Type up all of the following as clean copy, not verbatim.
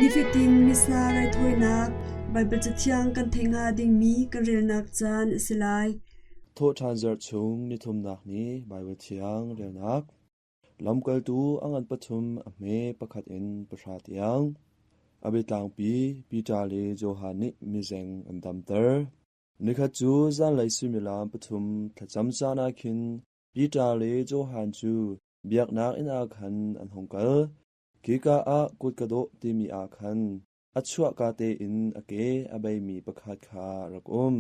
Nifatin Missa raithawinak Baibal Cathiang kan theih hnga dingmi kan relnak caan a si lai. Thawhṭhan zarh chung nithumnak ni Baibal Thiang relnak Lamkaltu a ngan pathum a hme pakhat in pahra tiang. A biatlangpi Peter le Johan nih mizeng an damter. Nikhat cu zanlei suimilam pathum thlacam caan ah khin Peter le Johan cu biaknak inn ah khan an hung kal. Khika ah kutka dawh timi ah khan a chuahka tein a ke a beimi pakhat kha a rak um.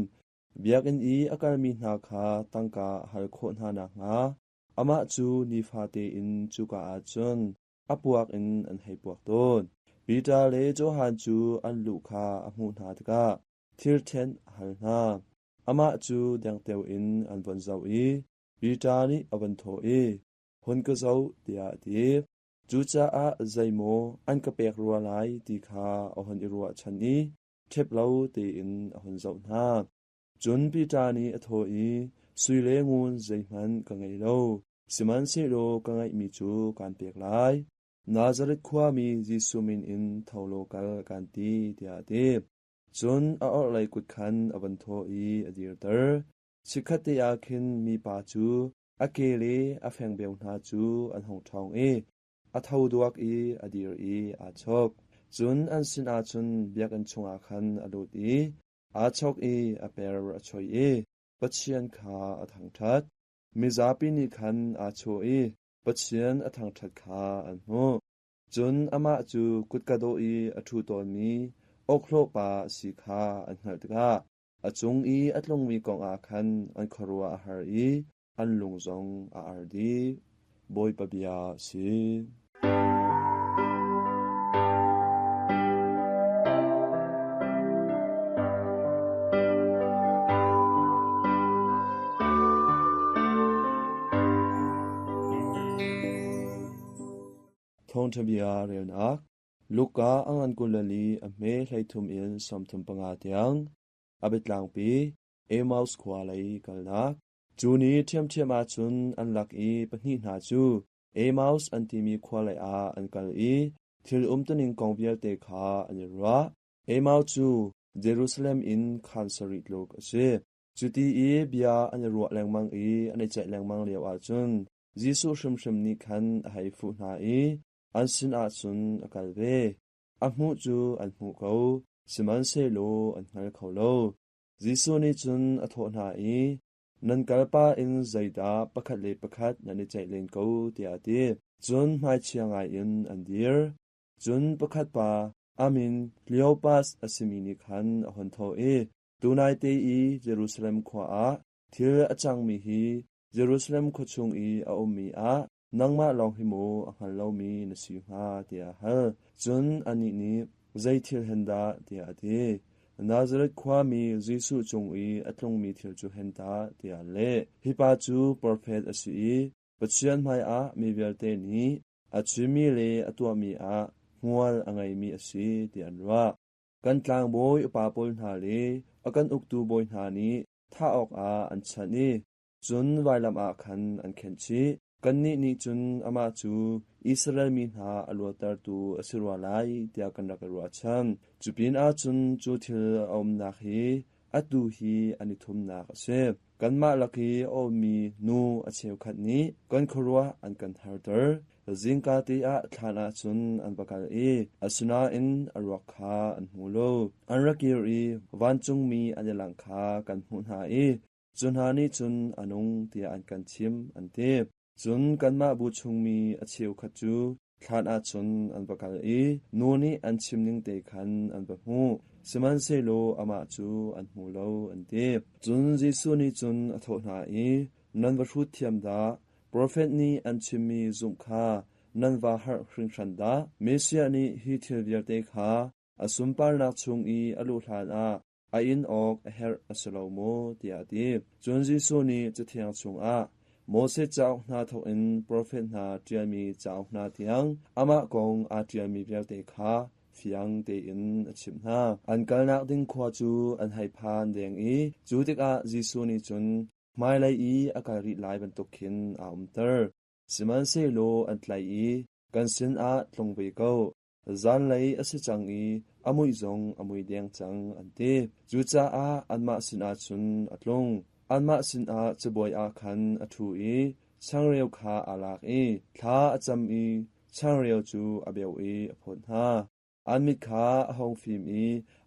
Biakinn i a kalmi hna kha tangka a hal khawh hna nakhnga amah cu nifate in cuka ah cun a puak in an hei puak tawn. Peter le Johan cu an luh kha a hmuh hna tikah thil ṭhenh a hal hna. Amah cu dengteo in an von zoh i Peter nih a van thawh i, Hun ka zoh, tiah a ti. Cucaah zeimaw an ka pek rua lai ti kha a hun i ruahchan i ṭhep lo tein a hun zoh hna. Cun Peter nih a thawh i, Sui le ngun zeihmanh ka ngei lo, sihmanhsehlaw ka ngeihmi cu kaan pek lai. Nazareth khuami Jesuh min in tho law kal kaan ti, tiah a ti. Cun a orhlei kut khan a van thawh i a dirter. Chikkhatte ah khin mipa cu a ke le a fengbeo hna cu an hung ṭhawng i a tho duak i a dir i aa chawk. Cun an sinah cun biakinn chungah khan a lut i aa chawk i a per a choi i Pathian kha a thangṭhat. Mizapi nih khan aa chawh i Pathian a thangṭhat kha an hmuh. Cun amah cu kutka dawh i a ṭhu tawnmi awkhlawhpa a si kha an hngalh tikah a cung i a tlungmi kong ah khan an khuaruah a har i an lung zong a ar dih. Bawipa bia a si. Thawngṭha bia relnak Luka a ngan 24 a hme 33 in 35 tiang a biatlangpi Emmaus khua lei kalnak. Cu ni ṭhiamṭhiam ah cun an lak i pahnih hna cu Emmaus an timi khua lei ah an kal i thil umtuning kong vialte kha an i ruah. Emmaus cu Jerusalem in khan sarih tluk a si. Cuti i bia an i ruah lengmang i an i ceih lengmang lioah cun Jesuh hrimhrim nih khan a hei fuh hna i an sinah cun a kal ve. A hmuh cu an hmuh ko, sihmanhsehlaw an hngal kho lo. Jesuh nih cun a thawh hna i, Nan kalpa in zeidah pakhat le pakhat nan i ceih len ko, tiah a ti. Cun hmaichia ngaiin an dir. Cun pakhat pa, a min Kleopas a simi nih khan a hun thawh i, Tunaite i Jerusalem khua ah thil a cangmi hi Jerusalem khua chung i a ummi ah nangmah lawng hi maw a hngal lomi na si hnga tiah a hal. Cun anih nih, Zei thil hen dah? tiah a ti. Nazareth khuami Jesuh cung i a tlungmi thil cu hen tah? tiah a leh. Hi pa cu profet a si i Pathian hmaiah mi vialte nih a chimmi le a tuahmi ah hmual a ngeimi a si tiah an ruah. Kan tlangbawi upa pawl hna le a kan uktu bawi hna nih thah awkah an chanh i cun vailam ah khan an khenh chih. Kannih nih cun amah cu Israel mi hna a luattertu a si rua lai tiah kan rak i ruahchan. Cu pinah cun cu thil a umnak hi atu hi an i thumnak a si. Kanmah lak i a ummi nu a cheukhat nih kan khuaruah an kan harter. Zingka te ah thlan ah cun an va kal i asinain a ruak kha an hmu lo. An ra kir i vancungmi an i langh kha kan hmuh hna i cu hna nih cun a nung tiah an kan chimh, an ti. Cun kanmah bu chungmi a cheukhat cu thlan ah cun an va kal i nu nih an chim ning te khan an va hmuh, sihmanhsehlaw amah cu an hmu lo, an ti. Cun Jesuh nih cun a thawh hna i, Nan va hrut thiam dah! Profet nih an chimmi zumh kha nan vaa harh hringhran dah! Messiah nih hi thil vialte kha a sunparnak chung i a luh hlanah a in awk a herh a si lo maw? tiah a ti. Cun Jesuh nih Cathiang chungah Moses cauk hna thawkin profet hna ṭialmi cauk hna tiang amah kong aa ṭialmi vialte kha fiang tein a chimh hna. An kalnak ding khua cu an hei phan deng i cu tikah Jesuh nih cun hmailei i a kal rih lai bantuk khin aa umter. Sihmanhsehlaw an tlaih i kan sinah tlung ve ko. Zanlei a si cang i a muih zong a mui deng cang, an ti. Cucaah anmah sinah cun a tlung. Anmah sinah cabuai ah khan a ṭhu i changreu kha aa lak i thla a cam i changreu cu a beuh i a phawt hna. An mit kha a hung fim i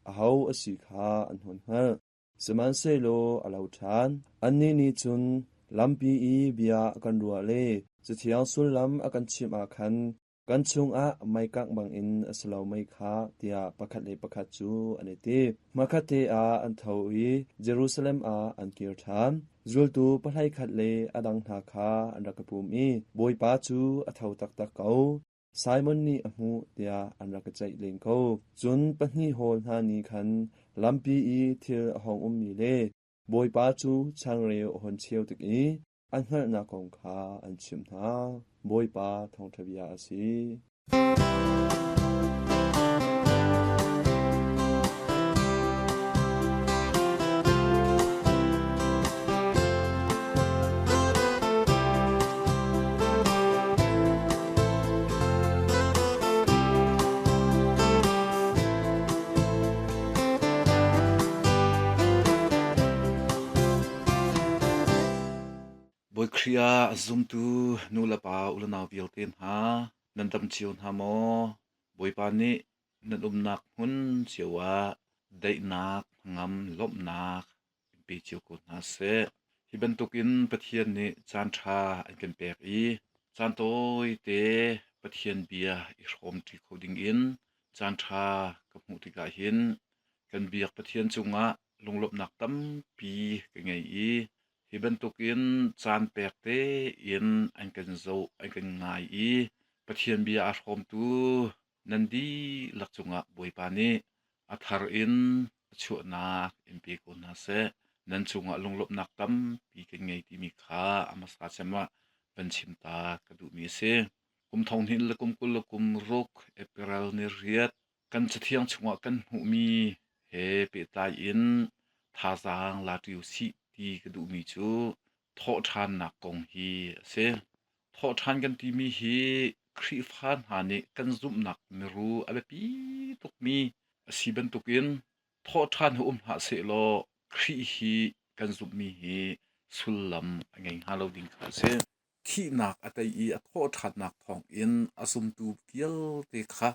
aho a si kha an hun hngalh. Sihmanhsehlaw a lo ṭhan. Annih nih cun lampi i bia a kan ruah le Cathiang sullam a kan chimh ah khan kan chungah mei kangh bangin a si lo mei kha tiah pakhat le pakhat cu an i ti. Hmakhatte ah an tho i Jerusalem ah an kir ṭhan. Zultu pahleikhat le a dang hna kha an rak i pum i Bawipa cu a tho taktak ko. Simon nih a hmuh tiah an rak i ceih len ko. Cun pahnih hawl hna nih khan lampi i thil a hung ummi le Bawipa cu changreu a hun cheu tik i a hngalhnak kong kha an chimh hna. Bawipa thawngṭha bia a si. Bawi Khrih ah a zumtu nu le pa u le nau vialte hna nan dam cio hna maw? Bawipa nih nan umnak hmun cio ah daihnak, hnangam, lawmhnak in pe cio ko hna seh. Hi bantukin Pathian nih caan ṭha an kan pek i caan tawite Pathian bia i hrawmṭi kho dingin caan ṭha ka hmuh tikah hin kan biak Pathian cungah lunglawmhnak tampi ka ngei i hi bantukin caan pek tein an kan zoh, an kan ngai i Pathian bia aa hrawmtu nan dihlak cungah Bawipa nih a thar in a chuahnak in pe ko hna seh. Nan cungah lunglawmhnak tampi kan ngei timi kha a hmasa cem ah van chim ta ka duhmi a si. Kum thong hnih le kum 20 le kum ruk April ni riat kan cathiang chungah kan hmuhmi he pehtlai in thazaang la ṭi usih ti ka duhmi cu thawhṭhannak kong hi a si. Thawhṭhan kan timi hi Khrihfa hna nih kan zumhnak miru a biapi tukmi a si bantukin thawhṭhan hi um hlah sehlaw Khrih hi kan zumhmi hi sullam a ngei hnga lo ding kha a si. Thihnak a tei i a thawhṭhannak thawngin a zumtu vialte kha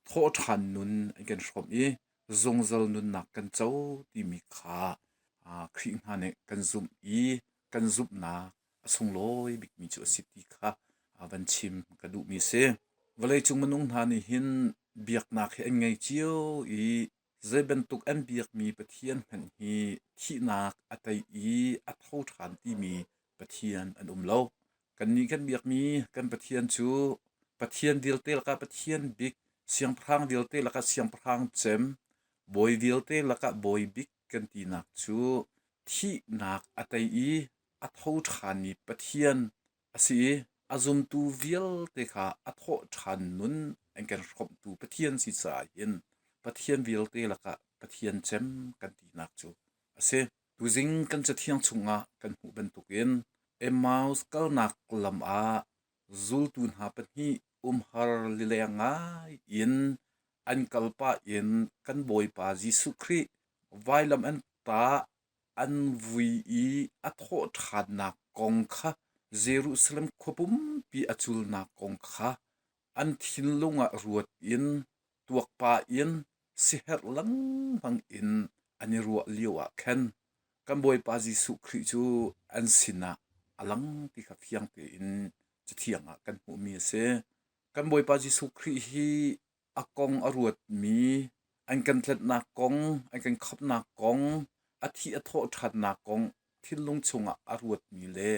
thawhṭhan nun an kan hrawmh i zungzal nunnak kan co timi kha Khrih hna nih kan zumh i kan zumhnak a sunglawi bikmi cu a si ti kha van chim ka duhmi a si. Vawleicung minung hna nih hin biaknak hi an ngei cio i zei bantuk an biakmi Pathian hmanh hi thihnak a tei i a tho ṭhan timi Pathian an um lo. Kannih kan biakmi kan Pathian cu Pathian vialte lakah Pathian bik, siangpahrang vialte lakah siangpahrang cem, bawi vialte lakah bawi bik kan tinak cu thihnak a tei i a tho ṭhanmi Pathian a si i a zumtu vialte kha a thawh ṭhan nun an kan hrawmhtu Pathian si caah hin Pathian vialte lakah Pathian cem kan tinak cu a si. Tuzing kan Cathiang chungah kan hmuh bantukin Emmaus kalnak lam ah zultu hna pahnih umhar lileng ngai in an kal pah in kan Bawipa Jesuh Khrih vailam an tah an vui i a thawhṭhannak kong kha Jerusalem khua pumpi a culnak kong kha an thinlung ah ruat in tuak pah in siherh lengmang in an i ruah lio ah khan kan Bawipa Jesuh Khrih cu an sinah a lang ti kha fiang tein Cathiang ah kan hmuhmi a si. Kan Bawipa Jesuh Khrih hi a kong a ruatmi, an kan tlanhnak kong, an kan khamhnak kong, a thih a thawh ṭhannak kong thinlung chungah a ruatmi le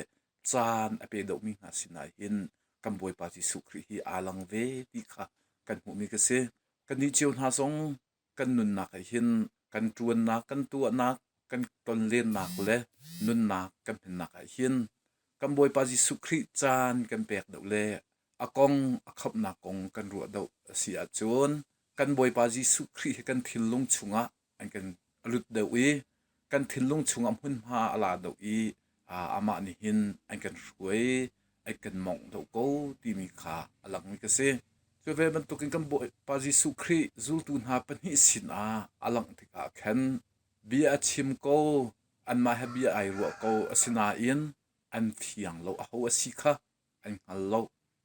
caan a pe deuhmi hna sinah hin kan Bawipa Jesuh Khrih hi aa lang ve ti kha kan hmuhmi ka si. Kannih cio hna zong kan nunnak ah hin kan ṭuannak, kan tuahnak, kan tonlennak le nunnak kan hmannak ah hin kan Bawipa Jesuh Khrih caan kan pek deuh le a kong a khamhnak kong kan ruah deuh a si ahcun kan Bawipa Jesuh Khrih hi kan thinlung chungah an kan a lut deuh i kan thinlung chungah hmunhma a la deuh i amah nih hin an kan hruai an kan mawngh deuh ko timi kha a langmi ka si. Cu ve bantukin kan Bawipa Jesuh Khrih zultu hna pahnih sinah a langh tikah khan bia a chim ko, anmah he bia ai ruah ko, asinain an fiang lo, aho a si kha an hngal lo.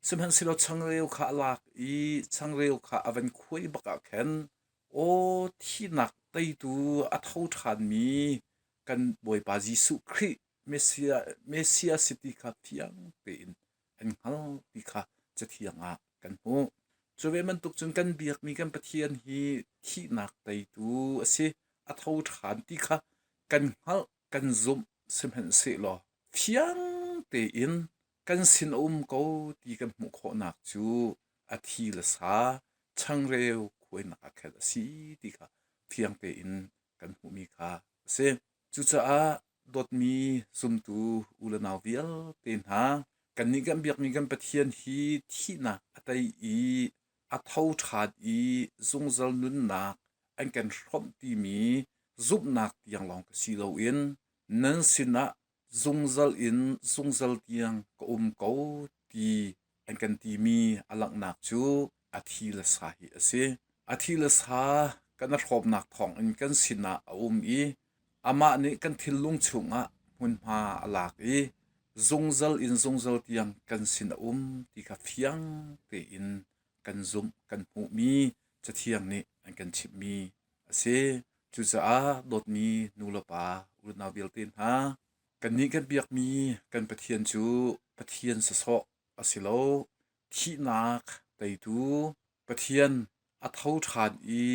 Sihmanhsehlaw changreu kha a lak i changreu kha a van khuai bak ah khan, aw thihnak teitu a tho ṭhanmi kan Bawipa Jesuh Khrih Messiah, Messiah si ti kha fiang tein an hngal ti kha Cathiang ah kan hmuh. Cu ve bantuk cun kan biakmi kan Pathian hi thihnak teitu a si, a tho ṭhan ti kha kan hngalh, kan zumh sihmanhsehlaw fiang tein kan sin a um ko ti kan hmuh khawhnak cu a thi le sa changreu khuainak ah khan a si ti kha fiang tein kan hmuhmi kha a si. Cucaah dawtmi zumtu u le nau vialte hna, kannih kan biakmi kan Pathian hi thihnak a tei i a tho ṭhan i zungzal nunnak an kan hrawmh timi zumhnak tiang lawng ka si loin nan sinah zungzal in zungzal tiang ka um ko ti an kan timi a langhnak cu a thi le sa hi a si. A thi le sa kan i hrawmnak thawngin kan sinah a um i amah nih kan thinlung chungah hmunhma a lak i zungzal in zungzal tiang kan sin a um ti kha fiang tein kan zumh kan hmuhmi Cathiang nih an kan chimhmi a si. Cucaah dawtmi nu le pa unau vialte hna, kannih kan biakmi kan Pathian cu Pathian sawsawh a si lo. Thihnak teitu Pathian a tho ṭhan i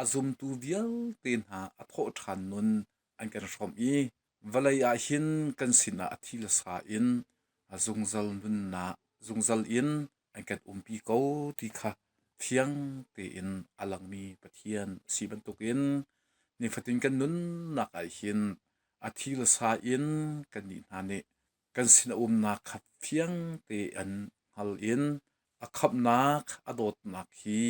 a zumtu vialte hna a thawh ṭhan nun an kan hrawmh i vawlei ah hin kan sinah a thi le sa in a zungzal nunnak zungzal in an kan umpi ko ti kha fiang tein a langmi Pathian a si bantukin nifatin kan nunnak ah hin a thi le sa in kannih hna nih kan sin a umnak kha fiang tein hngal in a khamhnak a dawtnak hi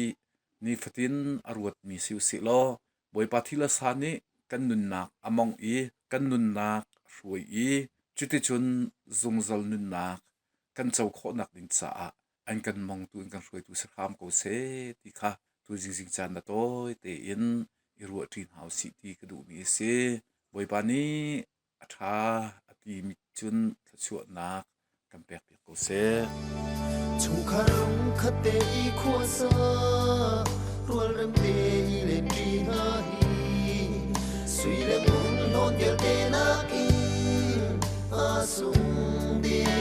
nifatin a ruatmi si usih law Bawipa thi le sa nih kan nunnak a mongh i kan nunnak a hruai i cuticun zungzal nunnak kan co khawhnak ding caah an kan mongtu in kan hruaitu si hram ko seh ti kha tu zingzing caan na tawi tein i ruahṭi hna usih ti ka duhmi a si. Bawipa nih a ṭha a timi cun thluachuahnak kan pekpiak ko seh. Chungkhar lungkhat te i khuasa rualrem te i lenṭi hna hi sui le ngun hlawn vialte nakin a sung ding.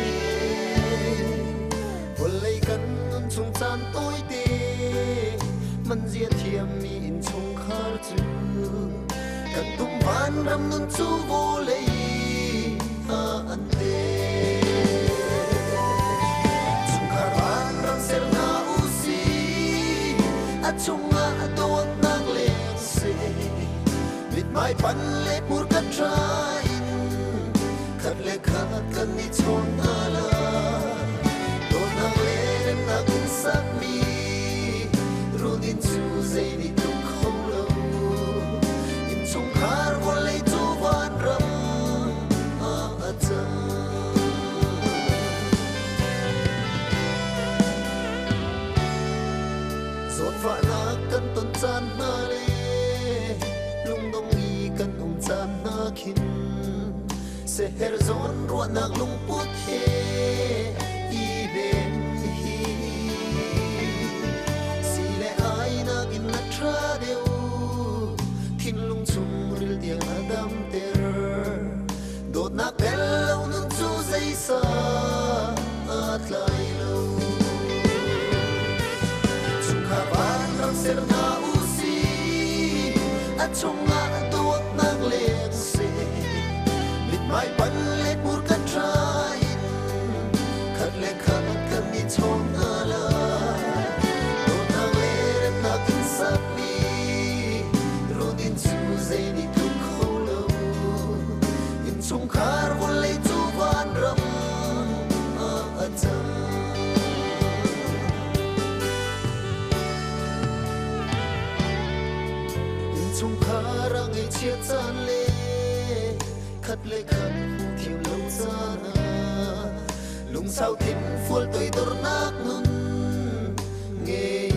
Vawlei kan nun chung caan tawite man zia thiammi innchungkhar cu kan tum vanram nun cu vawlei ah an te. Chungkhar vanram ser hna u si, a chungah dawtnak leng seh. Mithmai pan le hmurka ṭha in khat le khat kan i chawn hna lai. Dawtnak le remnak in sakmi run-inn cu zei nih tluk kho lo. Innchungkhar vawlei cu vanram ah a cang. Zawnfahnak kan ton caan hna le lungdong i kan um caan hna khin seher zawn ruahnak lungput he i ven hi si le ai nakin na ṭha deuh thinlung chungril tiang a damter dawtnak tel lo nun cu zeisa aa tlai lo chungkhar vanram ser hna u si a chungah dawtnak leng seh mithmai pan le hmurka ṭha in khat le khat kan i chawn hna lai dawtnak le remnak in sakmi run-inn cu zei nih tluk kho lo innchungkhar vawlei cu vanram ah a cang. Innchungkhar a ngaihchiat caan le khat le khat hmuh thiam lo caan ah lungsau thinfual toidornak nun ngei.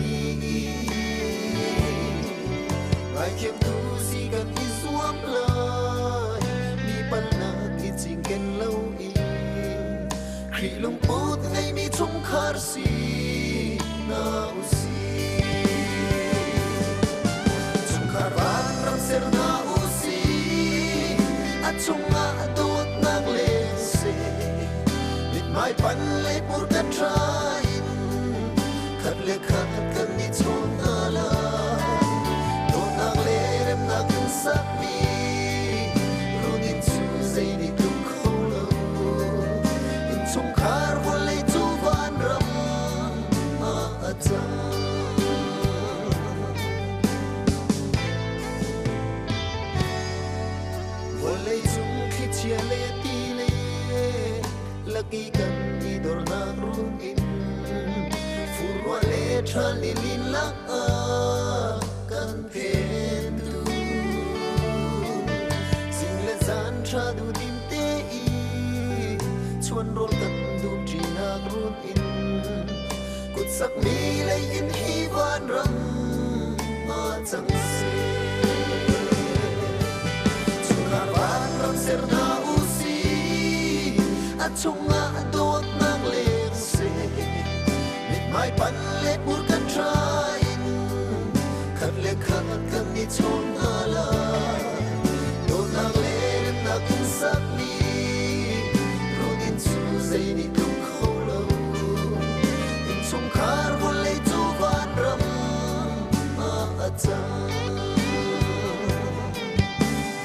Ngaithiamtu si kan i zuam lai, mi palhnak i cinken lo in. Khrih lungput ngeimi chungkhar si hna usih. Chungkhar vanram ser hna usih, a chungah dawtnak leng seh. Mithmai pan le purka ṭha in khat le khat kan i chawn hna lai. Dawtnak le remnak in sakmi runinn cu zei nih tluk kho lo. Innchungkhar vawlei cu vanram ah a cang. Vawlei cung thlichia le ti le laki kan i dornak run in furruah le ṭhal i lin lak ah kan phen tu. Zing le zan ṭha duhdim te i chuan rawl kan dum ṭinak run in kut sakmi lei in hi vanram ah cang seh. Chungkhar vanram ser hna usih, a chungah dawtnak leng seh. Mithmai pan le hmurka ṭha in khat le khat kan i chawn hna lai. Dawtnak le remnak in sakmi runinn cu zei nih tluk kho lo. Innchungkhar vawlei cu vanram ah a cang.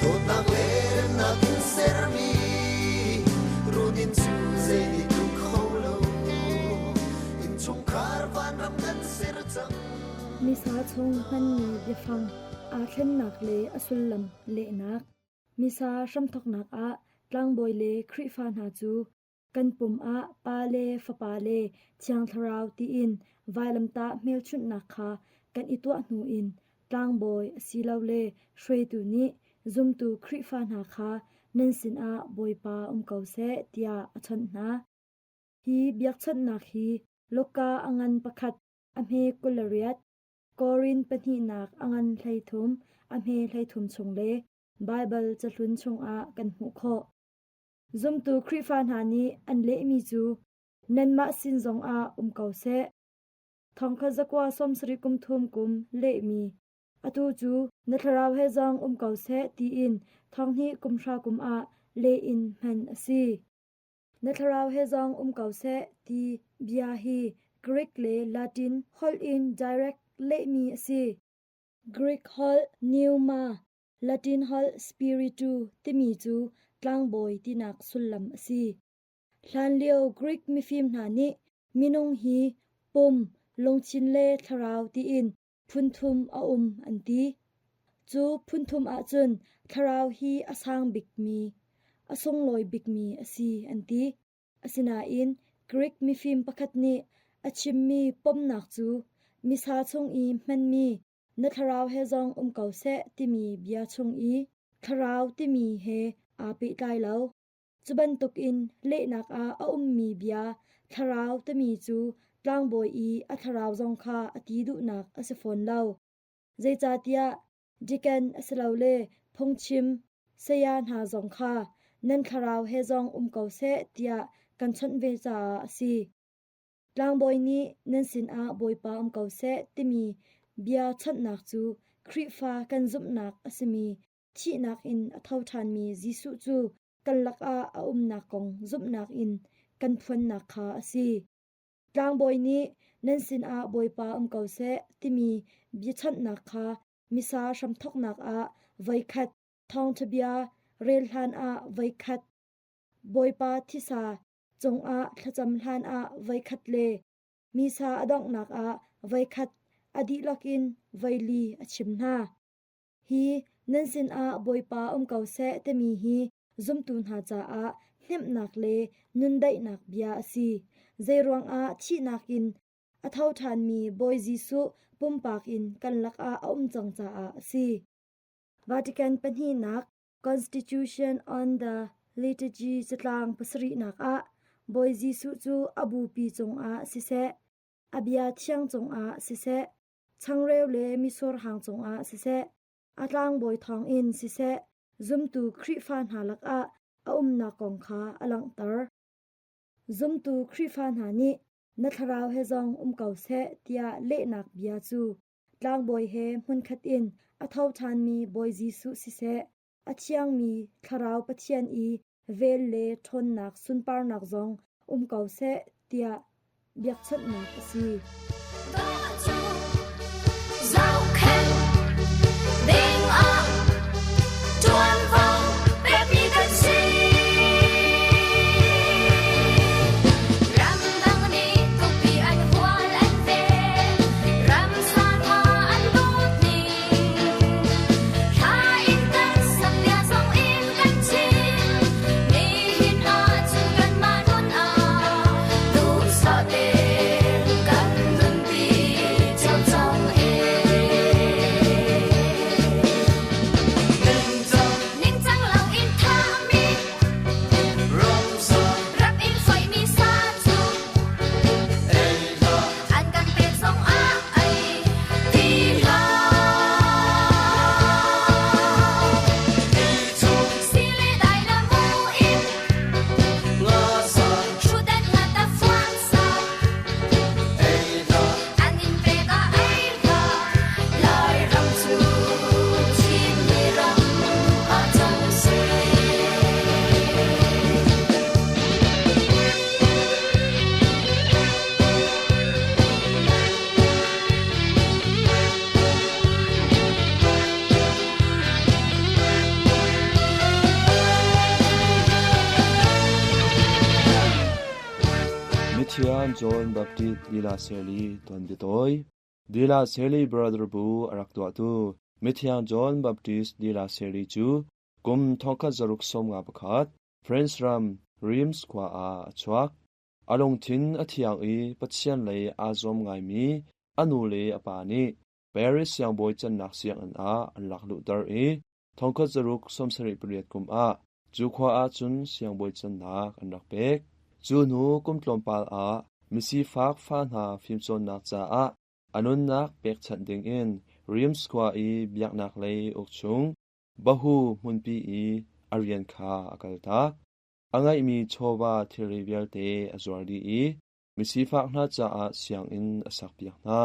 Dawtnak le remnak in sermi runinn cu zei nih tluk kho lo. Innchungkhar vanram kan ser cang. Misa chung hmanmi biafang aa thlennak le a sullam lehnak. Misa hramthawknak ah tlangbawi le Khrihfa hna cu kan pum ah Pa le Fapa le Thiang Thlarau tiin vailamtah hmelchunhnak kha kan i tuah hnu in tlangbawi asilole hruaitu nih zumtu Khrihfa hna kha nan sinah Bawipa um ko seh tiah a chawnh hna. Hi biakchawnhnak hi Luka a ngan pakhat a hme 28, Korin pahnihnak a ngan 13 a hme 33 chung le Baibal cahlun chungah kan hmuh khawh. Zumtu Khrihfa hna nih an lehmi cu nanmah sin zongah um ko seh. Thongkhat zakua 70 kum thum kum lehmi atu cu na thlarau he zong um ko seh tiin thonghnih kum hra kum ah leh in hman a si. Na thlarau he zong um ko seh ti bia hi Greek le Latin holh in direct lehmi a si. Greek holh pneuma, Latin holh spiritu timi cu tlangbawi tinak sullam a si. Hlanlio Greek mifim hna nih minung hi pum, lungthin le thlarau tiin phunthum a um an ti. Cu phunthum ahcun thlarau hi a sang bikmi, a sunglawi bikmi a si an ti. Asinain Greek mifim pakhat nih a chimmi pomnak cu misa chung i hmanmi na thlarau he zong um ko seh timi bia chung i thlarau timi he aa pehtlai lo. Cu bantukin lehnak ah a ummi bia thlarau timi cu tlangbawi i a thlarau zong kha a ti duhnak a si fawn lo. Zeicahtiah deacon asilole phungchim saya hna zong kha nan thlarau he zong um ko seh tiah kan chawnh ve caah a si. Tlangbawi nih nan sinah Bawipa um ko seh timi bia chawnhnak cu Khrihfa kan zumhnak a simi thihnak in a tho ṭhanmi Jesuh cu kan lakah a umnak kong zumhnak in kan phuannak kha a si. Tlangbawi nih nan sinah Bawipa um ko seh timi biachanhnak kha Missa hramthawknak ah voikhat, thawngṭha bia rel hlanah voikhat, Bawipa thisa cungah thlacam hlanah voikhat le Missa a donghnak ah voikhat a dihlak in voili a chim hna. Hi nan sinah Bawipa um ko seh timi hi zumtu hna caah hnemhnak le nundaihnak bia a si. Zeiruangah thihnak in a tho ṭhanmi Bawi Jesuh pumpak in kan lakah a um cang caah a si. Vatican pahnihnak Constitution on the Liturgy catlang pasarihnak ah Bawi Jesuh cu a bupi cungah siseh, A bia thiang cungah siseh, changreu le mitsur hang cungah siseh, a tlangbawi thawngin siseh, zumtu Khrihfa hna lakah a umnak kong kha a langhter. Zumtu Khrihfa hna nih na thlarau he zong um ko seh tiah lehnak bia cu tlangbawi he hmunkhat in a tho ṭhanmi Bawi Jesuh siseh, a thiangmi Thlarau Pathian i vel le ṭhawnnak sunparnak zong um ko seh tiah biakchawnhnak a si. Zohkhenh ding ah ṭuanvo pekmi kan si. Ramdang nih tupi an hual an ven, ramsa hna an dawt ning. Thla in kan sak bia zong in kan chim, nihin ahcun kanmah nun ah duhsah tein kan nunpi cio cang ee. Ningcang loin thahmi rap in foihmi sa cu an kan pek zong ah ei ti hlah. Si le dai na mu in Ṭhutdan nga ta fuang sa an in pek ah ei hlah. Lairam cu Chinmi ram ah cang seh. Mithiang John Baptist lila seli ton biatawi. Dila Seli Brother bu a rak tuahtu Mithiang John Baptist Dila Seli cu kum 1651 France ram Reims khua ah a chuak. A lungthin a thiang i Pathian lei aa zuam ngaimi a nu le a pa nih Paris siangbawi cannak sianginn ah an rak luhter i 1678 kum ah cu khua ah cun siangbawi cannak an rak pek. Cu hnu kum tlawmpal ah misifak fa hna fimcawnnak caah a nunnak pekchanh dingin Reims khua i biaknak lei uk chung Bahu hmunpi i a rian kha a kaltak. A ngeihmi chawva thilri vialte a zuar dih i misifak hna caah sianginn a sakpiak hna.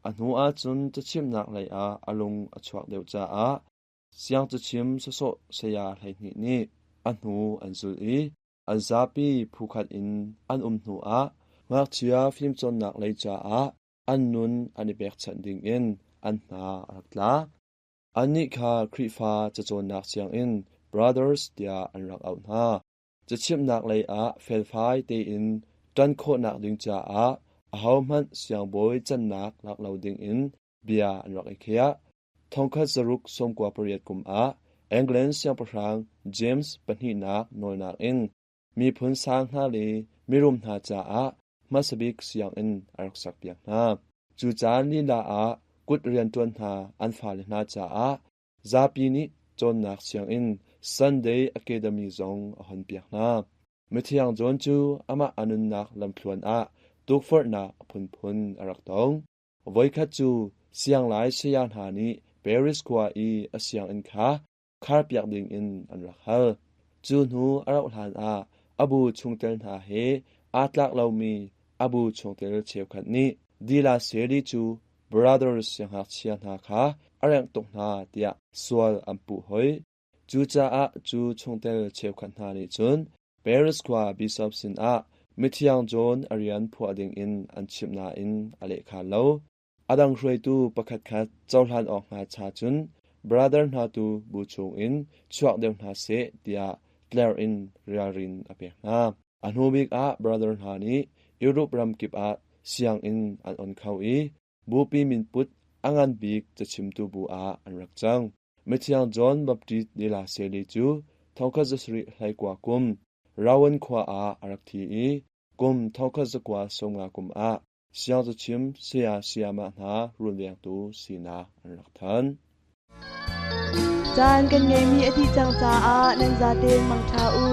A hnu ahcun cachimhnak lei ah a lung a chuak deuh caah siangcachim sawsawh saya 12 nih a hnu an zulh i an zapi phukhat in an um hnu ah ngakchia fimcawnnak lei caah an nun an i pekchanh dingin an hna a rak tla. Annih kha Khrihfa cacawnnak sianginn Brothers tiah an rak auh hna. Cachimhnak lei ah felfai tein ṭan khawhnak ding caah ahohmanh siangbawi cannak lak lo dingin bia an rak i khiah. 1698 kum ah England siangpahrang James pahnihnak nawlnak in miphun sang hna le mirum hna caah hmasabik sianginn a rak sakpiak hna. Cu caan lila ah kut rianṭuan hna an fale hna caah zapi nih cawnnak sianginn Sunday Academy zong a honpiak hna. Mithiang John cu amah a nunnak lamthluan ah tukforhnak a phunphun a rak tong. Voikhat cu sianglai saya hna nih Paris khua i a sianginn kha kharpiak dingin an rak hal. Cu hnu a rauh hlanah a bu chungtel hna he aa tlak lomi a bu chungtel cheukhat nih Dila Seli cu Brothers siangngakchia hna kha a rengh tuk hna tiah sual an puh hoi. Cucaah cu chungtel cheukhat hna nih cun Paris khua bishop sinah Mithiang John a rian phuah dingin an chimh nain a lehkhan lo. A dang hruaitu pakhatkhat cohlan awk hnga cha cun brother hna tu bu chungin chuak deuh hna seh tiah tler in ralrin a pek hna. A hnu bik ah brother hna nih Europe ram kip ah sianginn an on kho i bupi minput a ngan bik cachimtu bu ah an rak cang. Mithiang John Baptist de la Salle cu 1729 kum Rouen khua ah a rak thi i kum 1950 kum ah Siangcachim saya sayamah hna runvengtu sinak an rak thanh. Caan kan ngeihmi a dih cang caah nan zaten mangṭha u.